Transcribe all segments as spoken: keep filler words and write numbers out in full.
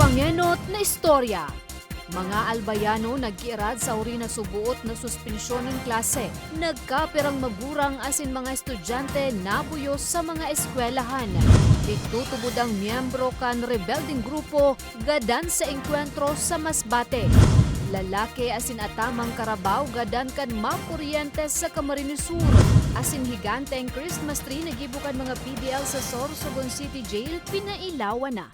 Pangenot na istorya. Mga Albayano nagkiirad sa huri na subuot na suspensyon nin klase. Nagkapirang magurang asin mga estudyante nabuyo sa mga eskwelahan. Itutubod ang miyembro kan rebeldeng grupo gadan sa engkwentro sa Masbate. Lalaki asin atamang karabaw gadan kan makuryente sa Camarines Sur. Asin higanteng Christmas tree na gibo kan mga P D L sa Sorsogon City Jail, pinailawan na.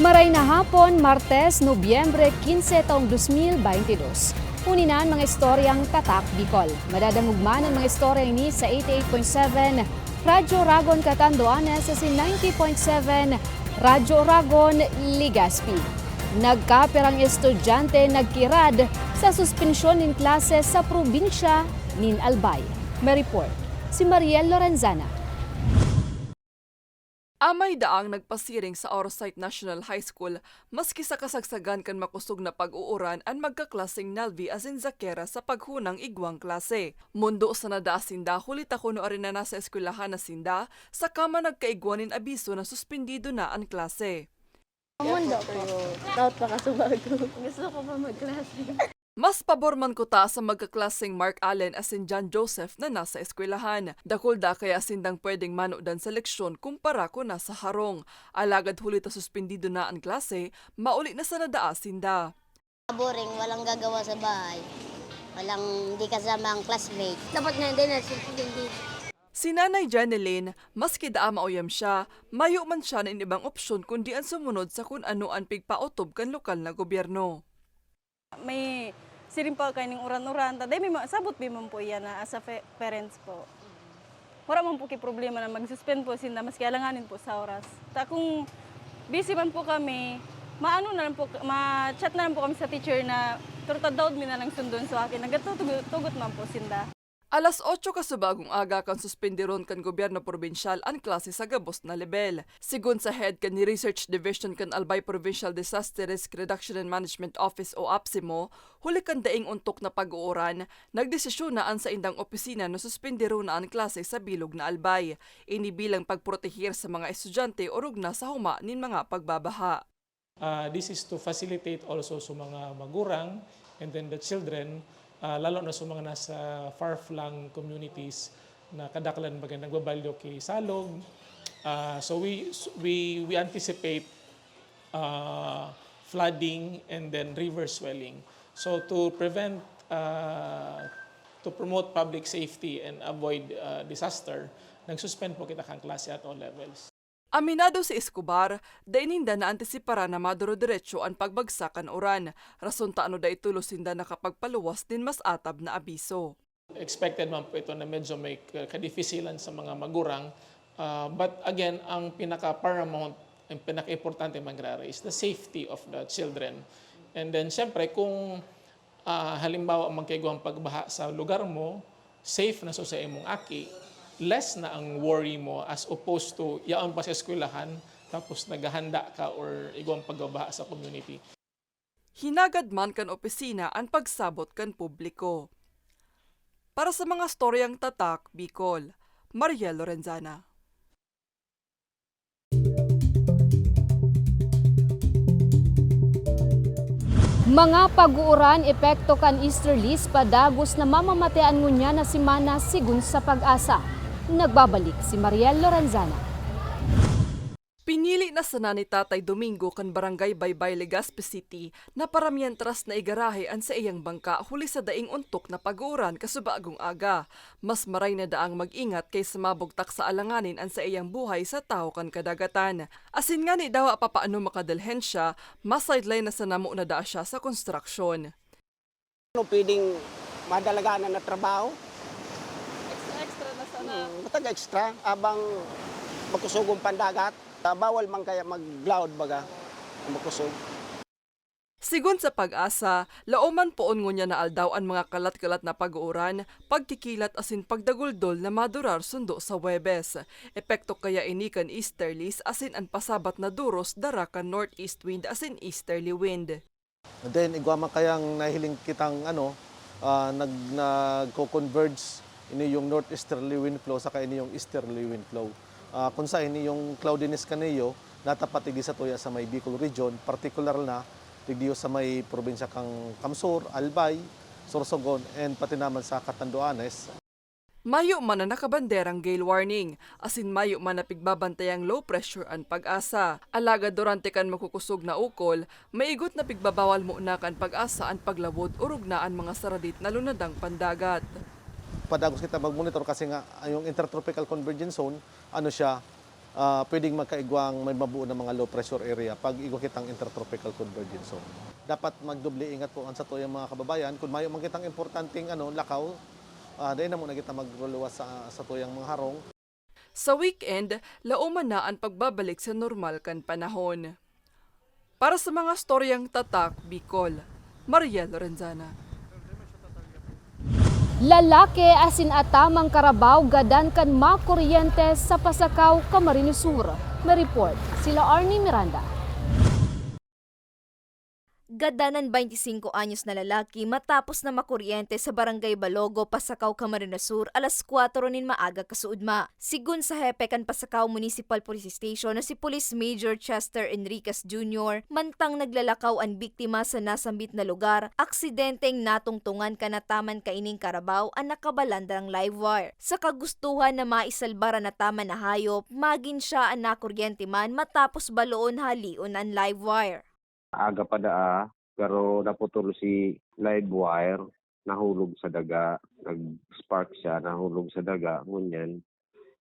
Maray na hapon, Martes, Nobyembre quince, taong dos mil baynte dos. Huni na an mga istoryang Tatak Bicol. Madadangog man an mga istorya ini sa eighty-eight point seven Radyo Oragon, Catanduanes, asin ninety point seven Radyo Oragon, Legazpi. Nagkapirang estudyante nagkirad sa suspensyon nin klase sa probinsya nin Albay. May report si Mariel Lorenzana. Amay daang nagpasiring sa Orosite National High School, maski sa kasagsagan kan makosog na pag-uuran an magkaklaseng Nalvi asin Zakera sa paghunang igwang klase. Mondo sana daa sinda huli ta kuno arin na nasa eskwelahan na sinda, saka man nagkaigwa nin abiso na suspendido na an klase. Mondo po. Dapat makasubago. Gusto ko pa magklase. Mas pabor man kuta sa magkaklaseng Mark Allen asin John Joseph na nasa eskwelahan. Dakul daa kaya sindang pwedeng manodan sa leksyon kumpara kun nasa harong. Alagad huli ta suspendido na an klase, mauli na sana daa sinda. Boring, walang gagawa sa bahay. Walang, di kasama ang classmate. Dapat nga hindi na suspendido. Si Nanay Jeneline, maski daa mauyam siya, mayo man siya nin ibang opsyon kundi an sumunod sa kun ano an pigpaotob kan lokal na gobyerno. May siring pa kaining uran-uran, ta dai mi ma-, sabot mi man po iyan na as a fe-, parents po. Wala man po ki problema na mag-suspend po sinda maski alanganin po sa oras. Ta kung busy man po kami, maano na lang po, ma-chat na lang po kami sa teacher na turtadaod mi na lang sundon sa akin. Nagatutugot man po sinda. Alas otso kasubagong aga kan suspenderon kan gobyerno probinsyal an klase sa gabos na lebel. Sigon sa head kan Research Division kan Albay Provincial Disaster Risk Reduction and Management Office o APSIMO, huli kan daing ontok na pag-uuran, nagdesisyon na an saindang opisina na suspenderon na an klase sa bilog na Albay. Ini bilang pagproteher sa mga estudyante orog na sa huma nin mga pagbabaha. Ah, this is to facilitate also sa mga magurang and then the children, ah, lalo na sa mga nasa far-flung communities na kadaklan baga nagbabalyo ki Salog. Ah, so we, we, we anticipate, ah, flooding and then river swelling. So to prevent, ah, to promote public safety and avoid, ah, disaster, nag-suspend po kita kan klase at all levels. Aminado si Escobar, dai ninda naantisipara na maduro-diretso an pagbagsak kan uran, rason ta ano dai tolos sinda nakapagpaluwas nin mas atab na abiso. Expected man po ito na medyo may ka-, kadifisilan sa mga magurang. Ah, but again, ang pinaka-paramount, ang pinaka-importante mangyayari is the safety of the children. And then, siyempre, kung Ah, halimbawa, magkaigwang pagbaha sa lugar mo, safe na so sa imong aki, less na ang worry mo as opposed to yaon pa sa eskwelahan, tapos naghahanda ka or igwang pagbabaha sa community. Hinagad man kan opisina an pagsabot kan publiko. Para sa mga storyang Tatak Bicol, Mariel Lorenzana. Mga pag-uuran, epekto kan easterlies, padagos na mamamatean ngunyan na semana, sigon sa PAGASA. Nagbabalik si Mariel Lorenzana. Pinili na sana ni Tatay Domingo kan Barangay Baybay, Legazpi City, na para miyentras na igarahe an saiyang bangka huli sa daing ontok na pag-uuran kasubagong aga. Mas maray na daang mag-ingat kaysa mabugtak sa alanganin an saiyang buhay sa tahaw kan kadagatan. Asin ngani dawa papaano makadalhensya, ma-sideline na sana muna daa siya sa konstruksyon. Ano pwedeng madalaganan na trabaho? Extra, extra na sana. Hmm, matag extra, abang makusog ang pandagat. Ah, bawal man kaya mag-loud baga, makusog. Sigon sa PAGASA, laoman poon ngunyan na aldaw an mga kalat-kalat na pag-uuran, pagkikilat asin pagdaguldol na madurar sundo sa Huwebes. Epekto kaya ini kan easterlies asin an pasabat na duros dara kan northeast wind asin easterly wind. Then, igwa man kayang nahiling kitang, ano, ah, nag-, nagko-converge ini yung northeasterly wind flow saka ini yung easterly wind flow. Ah, kun sa ini yung cloudiness kaniyo, natapat digdi satuya sa may Bicol region, partikular na digdiyo sa may probinsya kan CamSur, Albay, Sorsogon, and pati naman sa Catanduanes. Mayo man na nakabanderang gale warning, asin mayo man na pigbabantayang low pressure an PAGASA. Alagad durante kan makukusog na ukol, maigot na pigbabawal muna kan PAGASA an paglawod orog na an mga saradit na lunadang pandagat. Padagos kita magmonitor kasi nga, yung intertropical convergence zone, ano siya, ah, pwedeng magkaigwang may mabuo na mga low pressure area pag igwa kitang intertropical convergence zone. Dapat magdoble ingat po ang satuyang mga kababayan. Kung mayo man kitang importanteng, ano, lakaw, ah, dai na muna kita magluluwas sa satuyang mga harong. Sa weekend, laoman na an pagbabalik sa normal kan panahon. Para sa mga storyang Tatak Bicol, Mariel Lorenzana. Lalaki asin atamang karabaw gadan kan makuryente sa Pasacao, Camarines Sur. May report sila Arnie Miranda. Gadan an baynte singko anyos na lalaki matapos na makuryente sa Barangay Balogo, Pasacao, Camarines Sur, alas kwatro nin maaga kasuodma. Sigon sa hepe kan Pasacao Municipal Police Station na si Police Major Chester Enriquez Junior, mantang naglalakaw an biktima sa nasambit na lugar, aksidenteng natungtungan kan nataman kaining karabaw an nakabalandrang live wire. Sa kagustuhan na maisalbar an nataman na hayop, magin siya an nakuryente man matapos baloon halion an live wire. Aga pa daa, pero naputol si live wire, nahulog sa daga. Nag-spark siya, nahulog sa daga, ngunyan,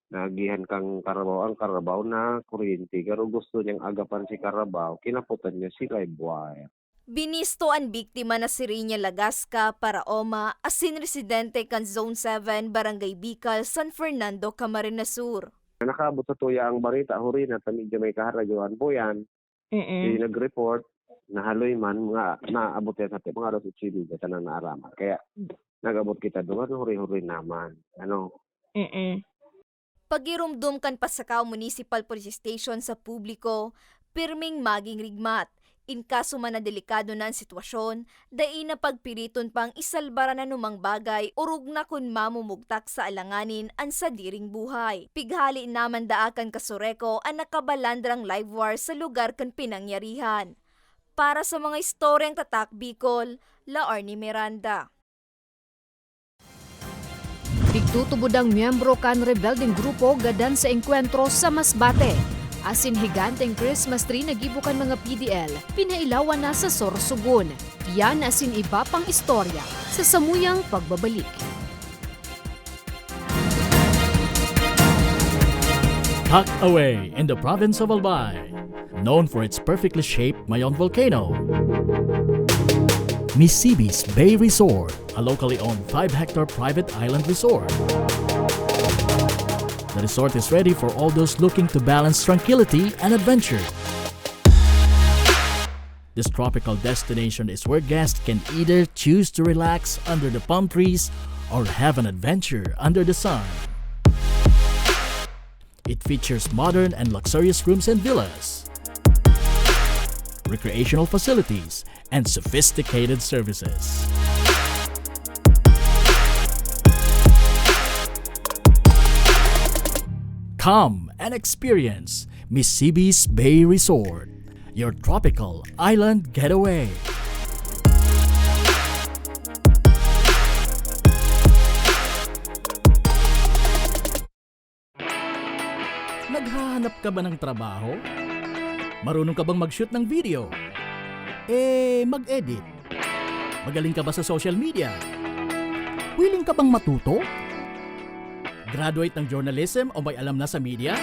naagihan kan karabaw. Ang karabaw nakuryente, pero gusto niyang agapan si karabaw, kinaputan niya si live wire. Binisto an biktima na si Rinya Lagasca Paraoma, asin residente kan Zone seven, Barangay Bikal, San Fernando, Camarines Sur. Nakaabot satuya ang bareta, huri na ta medyo may kaharayuan po yan. Mm. Di nag-report, nahaloy man, mga naabot yan sa atin, mga alas otso y media, tanang naaraman. Kaya, nag-abot kita doon, huri-huri naman. Ano? Mm. Pagiromdom kan Pasacao Municipal Police Station sa publiko, pirming maging rigmat. In kaso man na delikado na an sitwasyon, dai na pagpiriton pang isalbar an anumang bagay, orog na kun mamumugtak sa alanganin an sadiring buhay. Pighali naman daa kan kasureko an nakabalandrang live wire sa lugar kan pinangyarihan. Para sa mga istoryang Tatak Bicol, La Arnie Miranda. Pigtutubod ang miyembro kan rebeldeng grupo gadan sa engkwentro sa Masbate. Asin higanteng Christmas tree na gibo kan mga P D L, pinailawan na sa Sorsogon. Yan asin iba pang istorya sa samuyang pagbabalik. Tucked away in the province of Albay, known for its perfectly shaped Mayon volcano, Misibis Bay Resort, a locally owned five-hectare private island resort. The resort is ready for all those looking to balance tranquility and adventure. This tropical destination is where guests can either choose to relax under the palm trees or have an adventure under the sun. It features modern and luxurious rooms and villas, recreational facilities, and sophisticated services. Come and experience Misibis Bay Resort, your tropical island getaway. Naghahanap ka ba ng trabaho? Marunong ka bang mag-shoot ng video? Eh, mag-edit? Magaling ka ba sa social media? Willing ka bang matuto? Graduate ng journalism o may alam na sa media?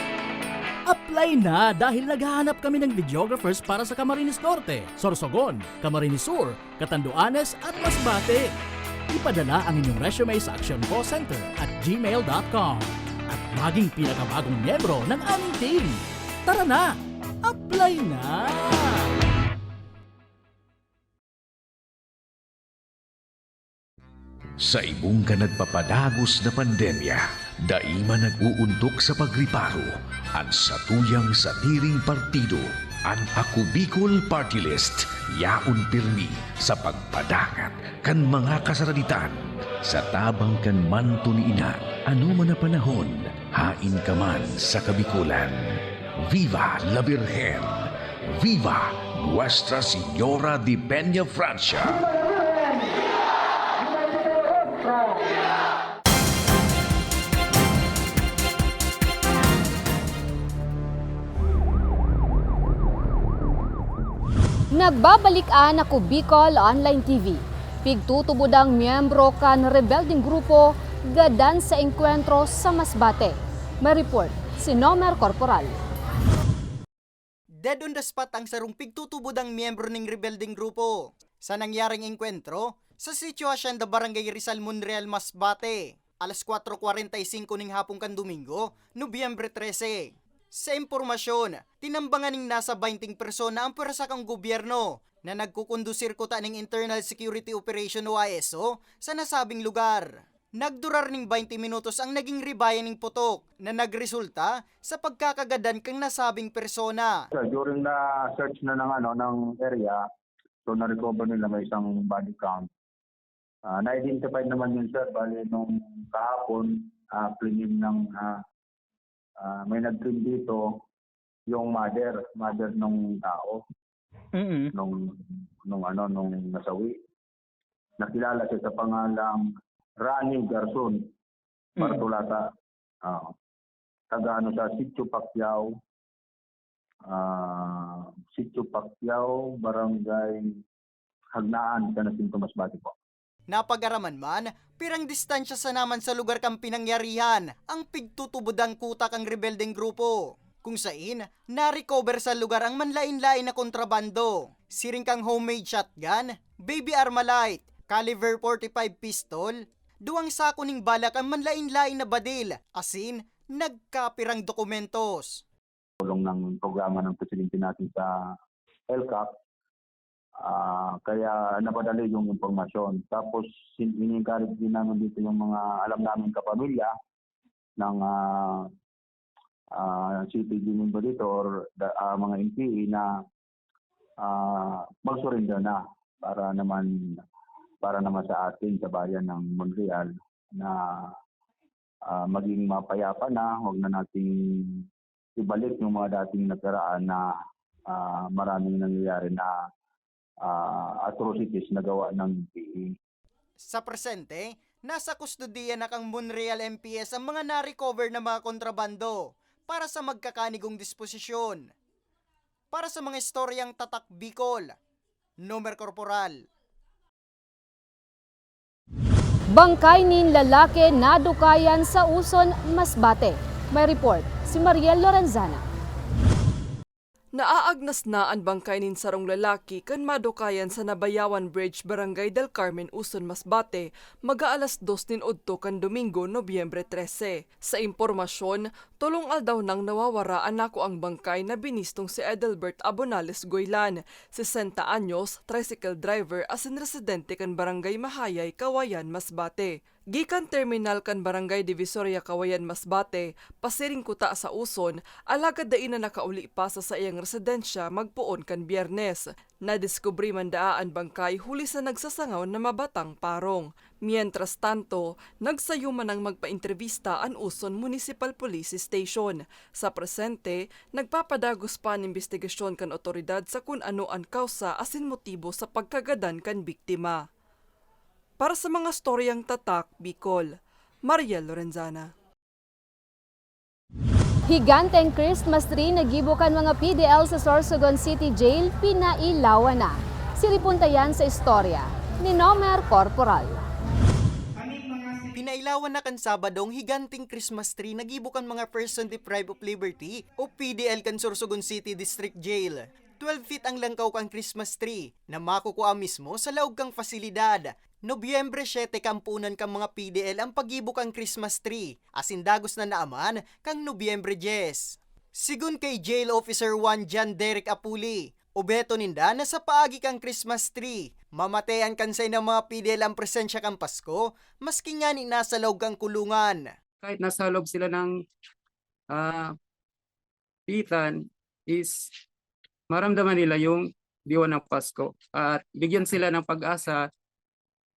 Apply na, dahil naghahanap kami ng videographers para sa Camarines Norte, Sorsogon, Camarines Sur, Catanduanes at Masbate. Ipadala ang inyong resume sa actioncallcenter at gmail dot com at maging pinakabagong miyembro ng aming team. Tara na! Apply na! Sa ibong kan nagpapadagos na pandemya, dai man nag-uuntok sa pagriparo an satuyang sadiring partido. An Ako Bicol Party List yaon pirmi sa pagpadangat kan mga kasaraditan. Sa tabang kan manto ni Ina, anoman na panahon, haen ka man sa Kabikolan. Viva la Virgen! Viva Nuestra Señora de Peña Francia! Nagbabalik an Ako Bicol Online T V. Pigtutubod ang miyembro kan rebeldeng grupo gadan sa engkwentro sa Masbate. May report si Nomer Corporal. Dead on the spot ang sarong pigtutubod ang miyembro ning rebeldeng grupo sa nangyaring engkwentro sa Sitio Hacienda, Barangay Rizal, Monreal, Masbate, alas kwatro kwarenta y singko ning hapon kan Domingo, Nobyembre trese. Sa impormasyon, tinambangan ning nasa baynting persona ang pwersa kan gobyerno na nagkukondusir kuta ning Internal Security Operation o I S O sa nasabing lugar. Nagdurar ning baynte minutos ang naging ribayan ning putok na nagresulta sa pagkakagadan kan nasabing persona. So, during the search na ng ano ng area, so na-recover nila may isang body count. Ah, na-identified naman yun, sir, bali nung kahapon, ah, claim ng ah, ah, may nag-claim dito yung mother, mother ng tao Mm. nung nung ano nung nasawi. Nakilala siya sa pangalang Rani Garson Mm. Martulata. Ah, taga ano sa Sitio Pacquiao, ah, Sitio Pacquiao, Barangay Hagnaan, sa Nasinto Masbate po. Napag-araman man, pirang distansya sana man sa lugar kan pinangyarihan ang pigtutubod ang kuta kan rebeldeng grupo, kung sain na-recover sa lugar ang manlain-lain na kontrabando, siring kang homemade shotgun, baby Armalite, caliber forty-five pistol, duwang sako ning bala kan manlain-lain na badil, asin nagkapirang dokumentos. Tulong ng programa ng presidente natin sa ELCAC, ah, kaya napadali yung impormasyon. Tapos, sin- ini-encourage din namin dito yung mga alam naming kapamilya ng ah, ah, C P G member dito or da- ah, mga M P A na ah, mag-surrender na para naman para naman sa atin sa bayan ng Monreal na ah, maging mapayapa na, wag na nating ibalik yung mga dating nakaraan na ah, maraming nangyayari na ah, atrocities na gawa ng P A. Sa presente, nasa kustodiya na kan Monreal M P S ang mga na-recover na mga kontrabando para sa magkakanigong disposisyon. Para sa mga istoryang Tatak Bicol, Nomer Corporal. Bangkay nin lalaki nadukayan sa Uson, Masbate. May report si Mariel Lorenzana. Naaagnas na an bangkay nin sarong lalaki kan madukayan sa Nabayawan Bridge, Barangay Del Carmen, Uson, Masbate, mag-aalas dos nin udto kan Domingo, Nobyembre trese. Sa impormasyon, tolong aldaw nang nawawara an nakuang bangkay na binistong si Edelbert Abonales Goylan, sesenta anyos, tricycle driver asin residente kan Barangay Mahayay, Kawayan, Masbate. Gikan terminal kan Barangay Divisoria, Kawayan, Masbate, pasiring kuta sa Uson, alagad dai na nakauli pa sa saiyang residensya magpoon kan Biyernes. Nadiskubre man daa an bangkay huli sa nagsasangaw na mabatang parong. Mientras tanto, nagsayo man nang magpaentrebista an Uson Municipal Police Station. Sa presente, nagpapadagos pa an imbestigasyon kan awtoridad sa kun ano an kawsa asin motibo sa pagkagadan kan biktima. Para sa mga storyang Tatak Bicol, Mariel Lorenzana. Higanteng Christmas tree na gibo kan mga P D L sa Sorsogon City Jail, pinailawan na. Siripon ta yan sa istorya ni Nomer Corporal. Pinailawan na kan Sabado ang higanteng Christmas tree na gibo kan mga Person Deprived of Liberty o P D L kan Sorsogon City District Jail. Twelve feet ang langkaw kan Christmas tree na makukua mismo sa laog kan pasilidad. Nobyembre siyete kaamponan kan mga P D L ang paggibo kan Christmas tree, asin dagos na naaman kan Nobyembre dyes. Sigon kay Jail Officer one John Derek Apuli, Obheto ninda na sa paagi kan Christmas tree, mamatean kan saindang mga P D L ang presensya kan Pasko, maski ngani nasa laog kan kulungan. Kahit nasa loob sila ng ah, pitan is maramdaman nila yung diwa ng Pasko at bigyan sila ng pag-asa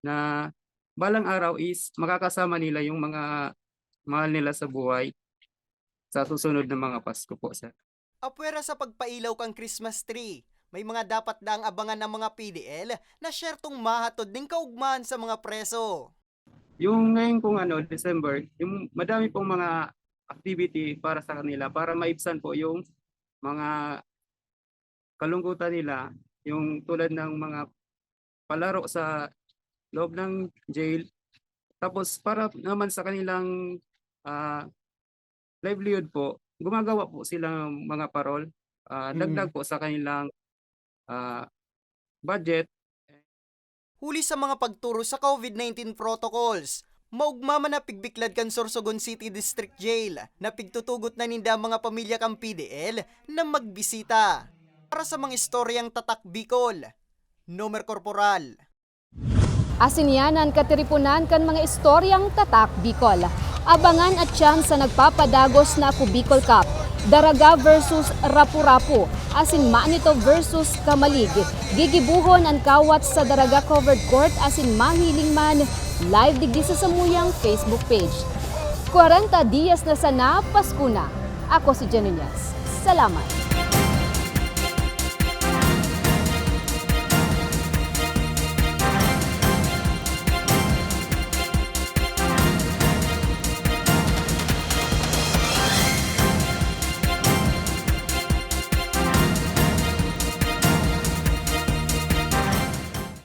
na balang araw is makakasama nila yung mga mahal nila sa buhay sa susunod na mga Pasko po, sir. Apwera sa pagpailaw kan Christmas tree, may mga dapat daang abangan ang mga P D L na syertong mahatod ning kaugmahan sa mga preso. Yung ngayon pong ano, December, yung madami pong mga activity para sa kanila para maibsan po yung mga kalungkutan nila, yung tulad ng mga palaro sa loob ng jail. Tapos para naman sa kanilang ah, livelihood po, gumagawa po sila ng mga parol, ah, Mm. dagdag po sa kanilang ah, budget. Huli sa mga pagturo sa COVID nineteen protocols, maugma man na pigbiklad kan Sorsogon City District Jail na pigtutugot na ninda ang mga pamilya kan P D L na magbisita. Para sa mga istoryang Tatak Bicol, Nomer Corporal. Asin yan an katiriponan kan mga istoryang Tatak Bicol. Abangan at tsansa nagpapadagos na Ako Bicol Cup, Daraga versus Rapu-Rapu, asin Manito versus Camalig. Gigibohon an kawat sa Daraga Covered Court asin mahiling man live digdi sa samuyang Facebook page. Kwarenta dias na sana, Pasko na. Ako si Jen Nunez. Salamat.